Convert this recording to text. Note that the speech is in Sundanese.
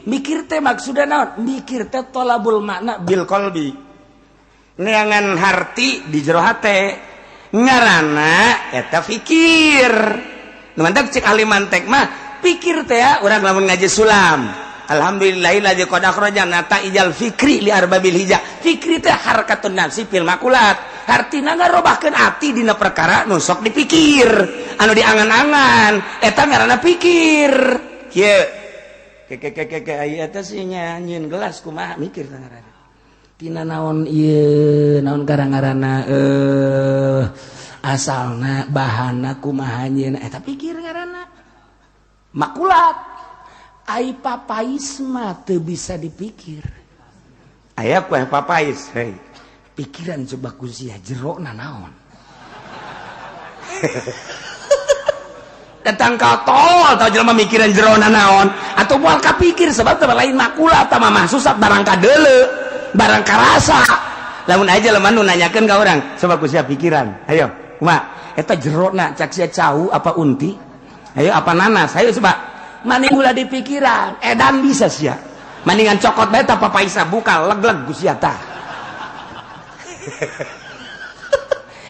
Mikir teh maksudna naon? Mikir teh tolabul makna bil qalbi, neangan harti di jero hate, ngaranna eta fikir. Nu mantak cek ahli mantek mah, pikir teh ya, urang lamun ngaji sulam, alhamdulillahilladzi qad akhraja nataijal fikri li arbabil hija. Fikri teh harakatun nafsi fil makulat, hartina ngarobahkeun ati dina perkara nu sok dipikir, anu diangan-angan, eta ngaranna pikir. Kieu ke ke ke ke aya eta sih nyieun gelas kumaha, mikir teh ngaranna. Tina naon ieu, naon gara-garana, asalna, bahana kumaha nyieun, eta pikir ngaranna, makulat. Ai papais mah teu bisa dipikir. Aya kue papais, hei, pikiran coba ku sia jerona naon. Datang ka tol tau jelema mikiran jerona naon atau moal kapikir, sebab teh lain makulat mah, mahsusat, barang kadeuleu, barang karasa. Lamun aja jelema nu nanyakeun ka urang, coba ku sia pikiran, ayo kumaha eta jerona, cak sia cau apa unti, ayo apa nanas, ayo coba maning ulah dipikiran, edan bisa sia. Mendingan cokot bae ta papaisa, buka leg-leg ku sia tah.